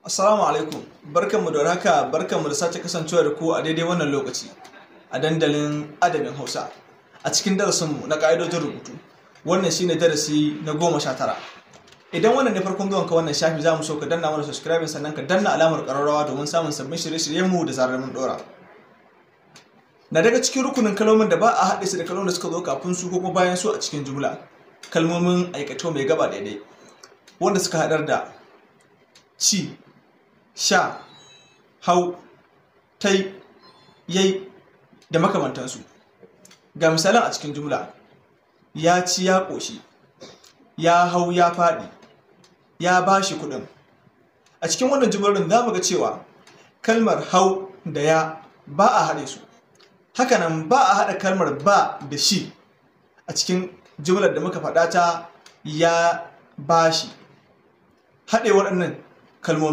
Assalamu alaikum, barkanmu da warhaka, barkanmu da sake kasancewa da ku a daidai wannan lokaci a dandalin adabin Hausa a cikin darasinmu na ƙa'idojin rubutu. Wannan shine darasi na 19. Idan wannan ne farkon zuwanka wannan shafi, za mu so ka danna mana subscribing, sannan ka danna alamar ƙararrawa domin samun sabbin shirye-shiryenmu da zarar mun ɗora. Na daga cikin rukunin kalmomin da ba a haɗe su da kalmomin da suka zo kafin su ko kuma bayan su a cikin jumla, kalmomin aikatau mai gaba daidai wanda suka haɗar da ci, sha, hau, tai, yai da makamantansu. Ga misalan a cikin jumla: ya ci ya ƙoshi, ya hau ya faɗi, ya ba shi kuɗin. A cikin wannan jumlolin za mu ga cewa kalmar hau da ya ba a haɗe su. Hakanan ba a haɗa kalmar ba da shi a cikin jumlar da muka faɗa ta ya ba shi. Haɗe waɗannan kalmomi